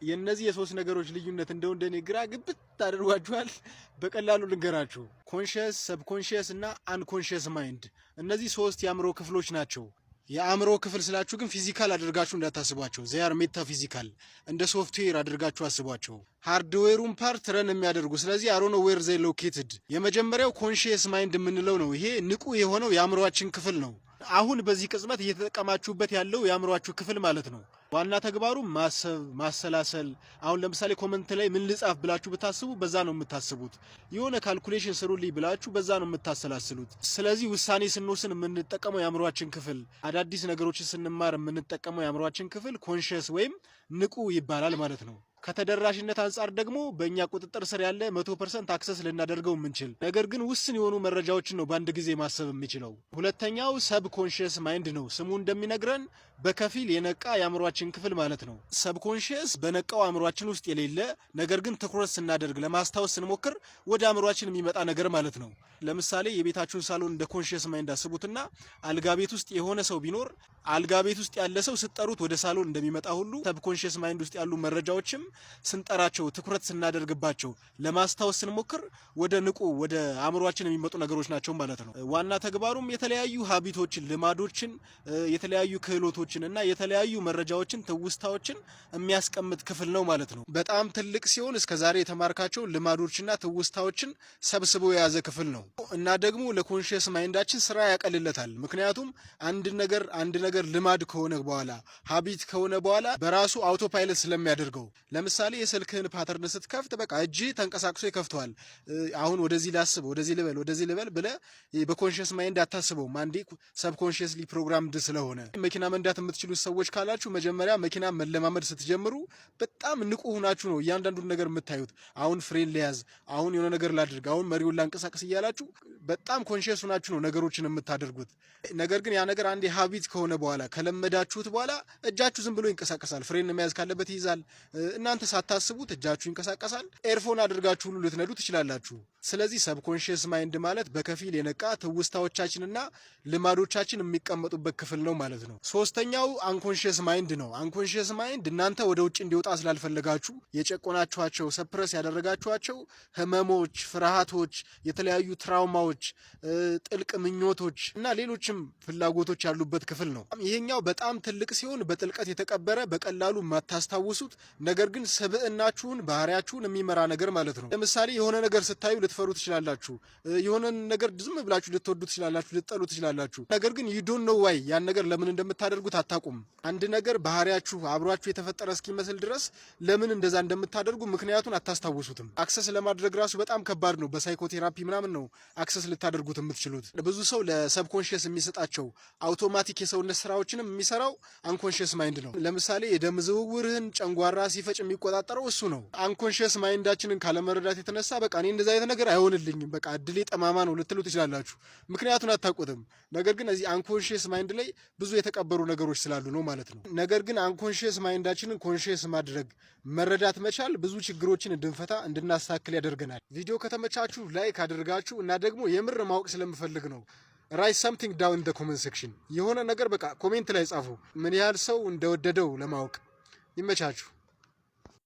የእነዚህ የሶስት ነገሮች ልዩነት እንደው እንደኔ ግራ ግብት አድርጓችኋል። በቀላሉ ልንገራችሁ። Conscious፣ subconscious እና unconscious mind፣ እነዚህ ሶስት የአእምሮ ክፍሎች ናቸው። የአእምሮ ክፍል ስላችሁ ግን physical አድርጋችሁ እንዳታስቧቸው። They are metaphysical፣ እንደ ሶፍትዌር አድርጋችሁ አስቧቸው። Hardware ኡን part run የሚያደርጉ፣ ስለዚህ I don't know where they located። የመጀመሪያው conscious mind የምንለው ነው። ይሄ ንቁ የሆነው የአእምሯችን ክፍል ነው። አሁን በዚህ ቅጽበት እየተጠቀማችሁበት ያለው የአእምሯችሁ ክፍል ማለት ነው። ዋና ተግባሩ ማሰብ፣ ማሰላሰል። አሁን ለምሳሌ comment ላይ ምን ልጻፍ ብላችሁ ብታስቡ በዛ ነው የምታስቡት። የሆነ calculation ስሩልኝ ብላችሁ በዛ ነው የምታሰላስሉት። ስለዚህ ውሳኔ ስንወስን የምንጠቀመው የአእምሯችን ክፍል፣ አዳዲስ ነገሮችን ስንማር የምንጠቀመው የአእምሯችን ክፍል conscious ወይም ንቁ ይባላል ማለት ነው። ከተደራሽነት አንጻር ደግሞ በእኛ ቁጥጥር ስር ያለ፣ 100% access ልናደርገው የምንችል፣ ነገር ግን ውስን የሆኑ መረጃዎችን ነው በአንድ ጊዜ ማሰብ የሚችለው። ሁለተኛው subconscious mind ነው። ስሙ እንደሚነግረን በከፊል የነቃ የአእምሯችን ክፍል ማለት ነው። Subconscious በነቃው አእምሯችን ውስጥ የሌለ፣ ነገር ግን ትኩረት ስናደርግ፣ ለማስታወስ ስንሞክር ወደ አእምሯችን የሚመጣ ነገር ማለት ነው። ለምሳሌ የቤታችሁን ሳሎን እንደ conscious mind አስቡትና አልጋ ቤት ውስጥ የሆነ ሰው ቢኖር፣ አልጋ ቤት ውስጥ ያለ ሰው ስትጠሩት ወደ ሳሎን እንደሚመጣ ሁሉ subconscious mind ውስጥ ያሉ መረጃዎችም ስንጠራቸው፣ ትኩረት ስናደርግባቸው፣ ለማስታወስ ስንሞክር ወደ ንቁ ወደ አእምሯችን የሚመጡ ነገሮች ናቸው ማለት ነው። ዋና ተግባሩም የተለያዩ habit ኦችን፣ ልማዶችን፣ የተለያዩ ክህሎቶችን እና የተለያዩ መረጃዎችን፣ ትውስታዎችን የሚያስቀምጥ ክፍል ነው ማለት ነው። በጣም ትልቅ ሲሆን እስከዛሬ የተማርካቸው ልማዶችና ትውስታዎችን ሰብስቦ የያዘ ክፍል ነው እና ደግሞ ለ conscious mind ኣችን ስራ ያቀልለታል። ምክንያቱም አንድ ነገር ልማድ ከሆነ በኋላ፣ habit ከሆነ በኋላ በራሱ autopilot ስለሚያደርገው። ለምሳሌ የስልክህን pattern ስትከፍት በቃ እጅ ተንቀሳቅሶ ይከፍተዋል። አሁን ወደዚህ ላስብ፣ ወደዚህ ልበል፣ ወደዚህ ልበል ብለህ በ conscious mind አታስበውም። አንዴ subconsciously programmed ስለሆነ። መኪና መንዳት የምትችሉ ሰዎች ካላችሁ መጀመሪያ መኪና መለማመድ ስትጀምሩ በጣም ንቁ ሁናችሁ ነው እያንዳንዱን ነገር የምታዩት። አሁን ፍሬን ልያዝ፣ አሁን የሆነ ነገር ላድርግ፣ አሁን መሪውን ላንቀሳቅስ እያላችሁ በጣም conscious ሁናችሁ ነው ነገሮችን የምታደርጉት። ነገር ግን ያ ነገር አንዴ habit ከሆነ በኋላ፣ ከለመዳችሁት በኋላ እጃችሁ ዝም ብሎ ይንቀሳቀሳል። ፍሬን መያዝ ካለበት ይይዛል። እናንተ ሳታስቡት እጃችሁ ይንቀሳቀሳል። Earphone አድርጋችሁ ሁሉ ልትነዱ ትችላላችሁ። ስለዚህ subconscious mind ማለት በከፊል የነቃ፣ ትውስታዎቻችንና ልማዶቻችን የሚቀመጡበት ክፍል ነው ማለት ነው። ሶስተኛው unconscious mind ነው። Unconscious mind እናንተ ወደ ውጭ እንዲወጣ ስላልፈለጋችሁ የጨቆናችኋቸው፣ suppress ያደረጋችኋቸው ህመሞች፣ ፍርሃቶች፣ የተለያዩ trauma ዎች፣ ጥልቅ ምኞቶች እና ሌሎችም ፍላጎቶች ያሉበት ክፍል ነው። ይሄኛው በጣም ትልቅ ሲሆን በጥልቀት የተቀበረ፣ በቀላሉ የማታስታውሱት፣ ነገር ግን ስብዕናችሁን፣ ባህሪያችሁን የሚመራ ነገር ማለት ነው። ለምሳሌ የሆነ ነገር ስታዩ ልትፈሩ ትችላላችሁ። የሆነ ነገር ዝም ብላችሁ ልትወዱ ትችላላችሁ፣ ልትጠሉ ትችላላችሁ። ነገር ግን you don't know why፣ ያን ነገር ለምን እንደምታደርጉት አታውቁም። አንድ ነገር ባህሪያችሁ አብሯችሁ የተፈጠረ እስኪመስል ድረስ ለምን እንደዛ እንደምታደርጉ ምክንያቱን አታስታውሱትም። Access ለማድረግ ራሱ በጣም ከባድ ነው። በ psychotherapy ምናምን ነው access ልታደርጉት የምትችሉት። ብዙ ሰው ለ subconscious የሚሰጣቸው አውቶማቲክ የሰውነት ስራዎችንም የሚሰራው unconscious mind ነው። ለምሳሌ የደም ዝውውርህን ጨንጓራ ሲፈጭ የሚቆጣጠረው እሱ ነው። Unconscious mind ኣችንን ካለመረዳት የተነሳ በቃ እኔ እንደዛ አይነት ነገር አይሆንልኝም፣ በቃ እድሌ ጠማማ ነው ልትሉ ትችላላችሁ። ምክንያቱን አታውቁትም። ነገር ግን እዚህ unconscious mind ላይ ብዙ የተቀበሩ ነገሮች ስላሉ ነው ማለት ነው። ነገር ግን unconscious mind ኣችንን conscious ማድረግ፣ መረዳት መቻል ብዙ ችግሮችን እንድንፈታ፣ እንድናስተካክል ያደርገናል። ቪዲዮ ከተመቻችሁ like አድርጋችሁ እና ደግሞ የምር ማወቅ ስለምፈልግ ነው፣ write something down in the comment section። የሆነ ነገር በቃ comment ላይ ጻፉ፣ ምን ያህል ሰው እንደወደደው ለማወቅ። ይመቻችሁ።